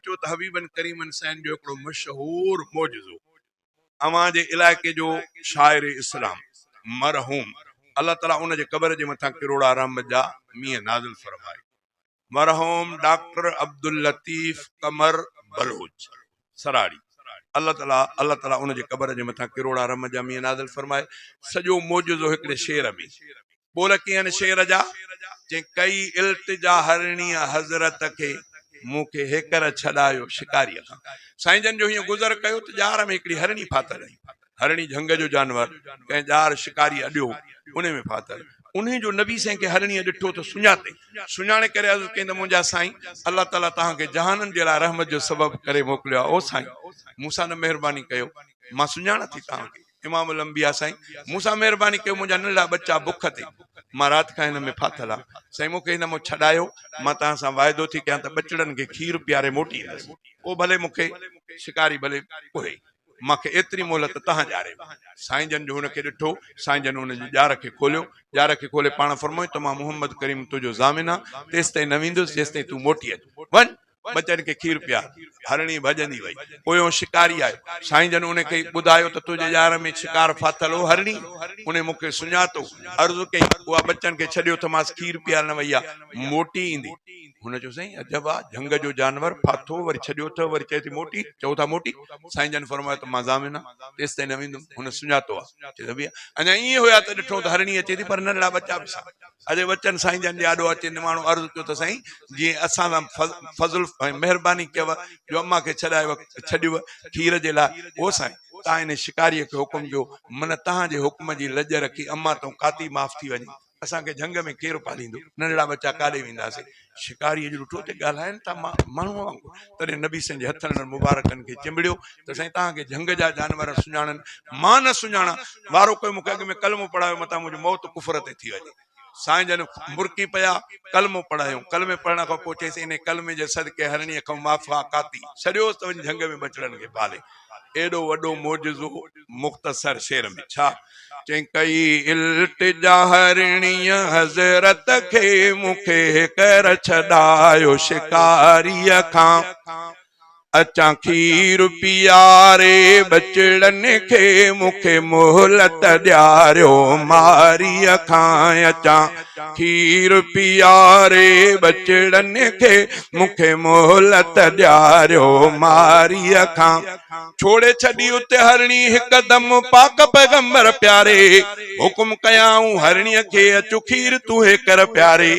اچو ته حبيبن ڪريمن سائين جو هڪڙو مشهور معجزو اوهان جي علائقي جو شاعر اسلام مرحوم الله تعالي ان جي قبر جي مٿان ڪروڙا رحمت جا مينهن نازل فرمائي مرحوم ڊاڪٽر عبداللطيف قمر بلوچ سراڙي الله تعالي الله تعالي ان جي قبر جي مٿان ڪروڙا رحمت جا مينهن نازل فرمائي سڄو معجزو هڪڙي شعر ۾ ٻول ڪيئن شعر جا چي ڪئي التجا هرڻيء حضرت کي مون کي هيڪر ڇڏايو شڪاريء کان. سائين جن جو هيئن گذر ڪيو ته ڄار ۾ هڪڙي هرڻي ڦاٿل هئي. هرڻي جهنگ جو جانور، ڪنهن ڄار شڪاريء اڏيو، انهي ۾ ڦاٿل. انهي جو نبي سائين کي هرڻيء ڏٺو ته سڃاتئين. سڃاڻي ڪري عرض ڪيائين ته منهنجا سائين، الله تعاليٰ توهان کي جهانن جي لاء رحمت جو سبب ڪري موڪليو آهي. او سائين! مون سان نه مهرباني ڪيو، مان سڃاڻان ٿي توهان کي. امام الانبياء سائين مون سان مهرباني ڪيو منهنجا ننڍڙا ٻچا بک تي مان رات کان هن ۾ ڦاٿل آ سائين مون کي هن مان ڇڏايو مان توهان سان واعدو ٿي ڪيان ته ٻچڙن کي کير پياري موٽي ايندس پوء ڀلي مون کي شڪاري ڀلي ڪهي مان کي ايتري مهلت توهان ڏياري سائين جن جو هن کي ڏٺو سائين جن ان جي ڄار کي کوليو ڄار کي کولي پاڻ فرمايو ته مان محمد ڪريم تنهنجو ضامن آ تيستائين نه ويندس جيستائين تون موٽي اچ وڃ ٻچن کي کير پيار. هرڻي ڀڄندي وئي. پويون شڪاري آيو. سائين جن ان کي ٻڌايو ته تنهنجي ڄار ۾ شڪار ڦاٿل هو. هرڻي ان مون کي سڃاتو. عرض ڪيائين، اها ٻچن کي ڇڏيو اٿمانس، کير پيارڻ وئي آ، موٽي ايندي. هن چيو، سائين عجب آ، جهنگ جو جانور ڦاٿو، وري ڇڏيو اٿئو، وري چئي ٿي موٽي، چئو ٿا موٽي؟ سائين جن فرمايو ته مان ضامن آ، تيستائين نه ويندم. هن سڃاتو آ. چيس، ڀيا اڃا ائين هيا ته ڏٺو ته هرڻي اچي ٿي، پر ننڍڙا ٻچا به ساڻ. اڄ وچن سائين جن جي آڏو اچي نماڻو عرض ڪيو ته سائين جيئن اسان سان فضل ۽ مهرباني ڪيو جو امان کي ڇڏايو ڇڏيو کير جي لاء او سائين تان ان شڪاريء کي حڪم ڏيو من تهان جي حڪم جي لڄ رکي امان تون ڪاتي معاف ٿي وڃي اسان کي جهنگ ۾ ڪير پاليندو ننڍڙا ٻچا ڪاڏي وينداسين شڪاريء جو ڏٺو ته ڳالهائن ٿا ماڻهوء وانگر. تڏهن نبي سائين جي هٿن انهن مبارڪن کي چنبڙيو ته سائين توهان کي جهنگ جا جانور سڃاڻن، مان نه سڃاڻان. وارو ڪيو مون کي اڳ ۾ ڪلمو پڙهايو متان منهنجو موت ڪفر تي ٿي وڃي. سائين جن مرڪي پيا، ڪلمو پڙهايائون. ڪلمي پڙهڻ کان پوء چيس انهي ڪلمي جي صدقي هرڻيء کان معاف آ ڪاتي. ڇڏيوس ته وڃي جهنگ ۾ ٻچڙن کي پالي. ايڏو وڏو معجزو مختصر شعر ۾ ڇا؟ چئين ڪئي التجا هرڻيء حضرت کي مون کي ڪر ڇڏايو شڪاريء کان اچان کير پياري ٻچڙن کي مون کي مهلت ڏياريو ماريء کان اچان کير پياري ٻچڙن کي مون کي مهلت ڏياريو ماريء کان ڇوڙي ڇڏي اتي هرڻي هڪدم پاڪ پيغمبر پياري حڪم ڪيائون هرڻيء کي اچ کير تون هيڪر پياري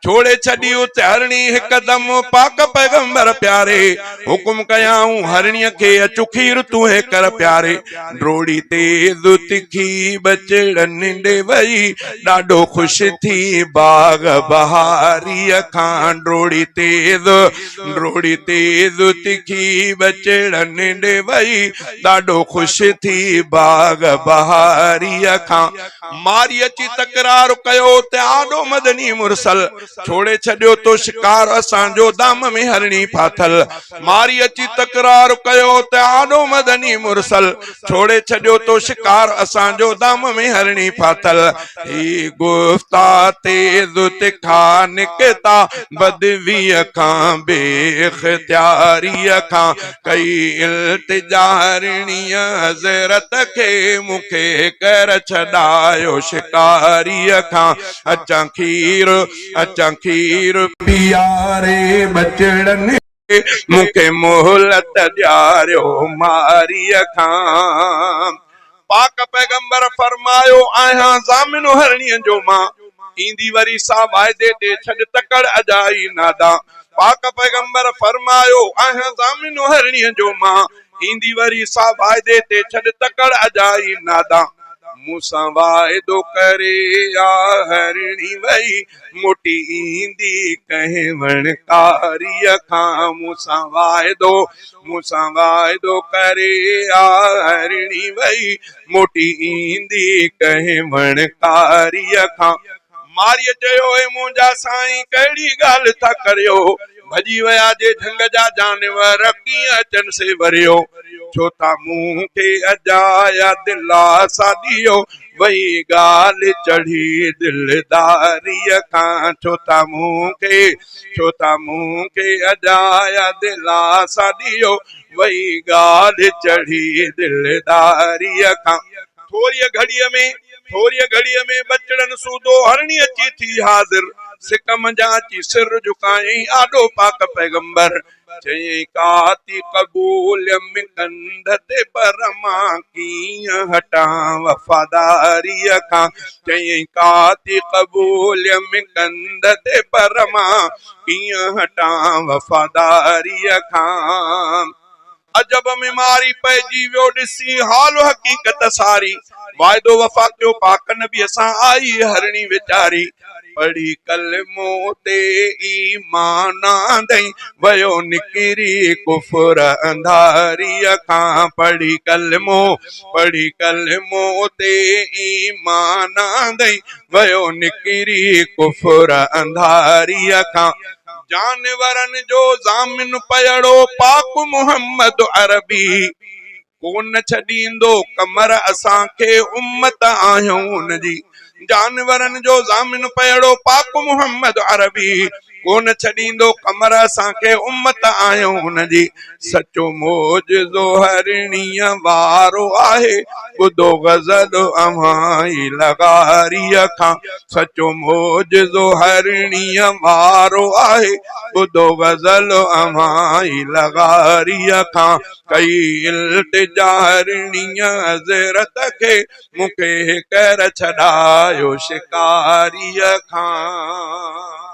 ڇوڙي ڇڏي اتي هرڻي هڪدم پاڪ پيغمبر پياري حڪم ڪيائون هرڻيء کي اچ کير تون هيڪر پياري ڊوڙي تيز تکي ٻچڙن ڏي وئي ڏاڍو خوش ٿي باغ بهاريء کان ڊوڙي تيز ڊوڙي تيز تکي ٻچڙن ڏي وئي ڏاڍو خوش ٿي باغ بهاريء کان ماري اچي تڪرار ڪيو ته آڏو مدني مرسل ڇوڙي ڇڏيو تو شڪار اسان جو دام ۾ هرڻي ڦاٿل ماري اچي تڪرار ڪيو ته آڏو مدني مرسل ڇوڙي ڇڏيو تو شڪار اسان جو دام ۾ هرڻي ڦاٿل هي گفتا تيز تکا نڪتا بدويء کان بي اختياريء کان ڪئي التجا هرڻيء حضرت کي مون کي ڪر ڇڏايو شڪاريء کان اچان کير اچان کير پياري ٻچڙن کي مون کي مهلت ڏياريو ماريء کان. پاڪ پيغمبر فرمايو، آهيان ضامن هرڻيء جو مان، ايندي وري سا واعدي تي ڇڏ تڪڙ اجائي نادان. پاڪ پيغمبر فرمايو، آهيان ضامن هرڻيء جو مان، ايندي وري سا واعدي تي ڇڏ تڪڙ اجائي نادان. مون سان واعدو ڪري آ هرڻي وئي، موٽي ايندي ڪنهن وڻڪاريء کان مون سان واعدو مون سان واعدو ڪري آ هرڻي وئي موٽي ايندي ڪنهن وڻڪاريء کان مارئيء چيو اي منهنجا سائين ڪهڙي ڳالهه ٿا ڪريو ڀڄي ويا جي جهنگ جا جانور ڪيئن اچن سي وريو. ڇو ٿا مون کي اجايا دلاسا ڏيو، وئي ڳالهه چڙهي دلداريء کان، ڇو ٿا مون کي، ڇو ٿا مون کي اجايا دلاسا ڏيو، وئي ڳالهه چڙهي دلداريء کان. ٿوريء گهڙيء ۾، ٿوريء گهڙيء ۾ ٻچڙن سوڌو هرڻي اچي ٿي حاضر، سڪ منجهان اچي سر جهڪايائين آڏو پاڪ پيغمبر، چيائين ڪاتي قبوليم ڪنڌ تي پر مان ڪيئن هٽان وفاداريء کان، چيائين ڪاتي قبوليم ڪنڌ تي پر مان ڪيئن هٽان وفاداريء کان. عجب ۾ ماري پئجي ويو ڏسي حال حقيقت ساري واعدو وفا ڪيو پاڪ نبي سان آئي هرڻي ويچاري پڙهي ڪلمو تي ايمان آندئين ويو نڪري ڪفر انڌاريء کان پڙهي ڪلمو پڙهي ڪلمو تي ايمان آندئين ويو نڪري ڪفر انڌاريء کان. جانورن جو ضامن پيئڙو پاڪ محمد عربي ڪونه ڇڏيندو قمر اسان کي امت آهيون ان جي جانورن جو ضامن پيئڙو پاڪ محمد عربي ڪونه ڇڏيندو قمر اسان کي امت آهيون ان جي سچو معجزو هرڻيء وارو آهي، ٻڌو غزل اوهان ئي لغاريء کان. سچو معجزو هرڻيء وارو آهي، ٻڌو غزل اوهان ئي لغاريء کان. ڪئي التجا هرڻيء حضرت کي، مون کي هيڪر ڇڏايو شڪاريء کان.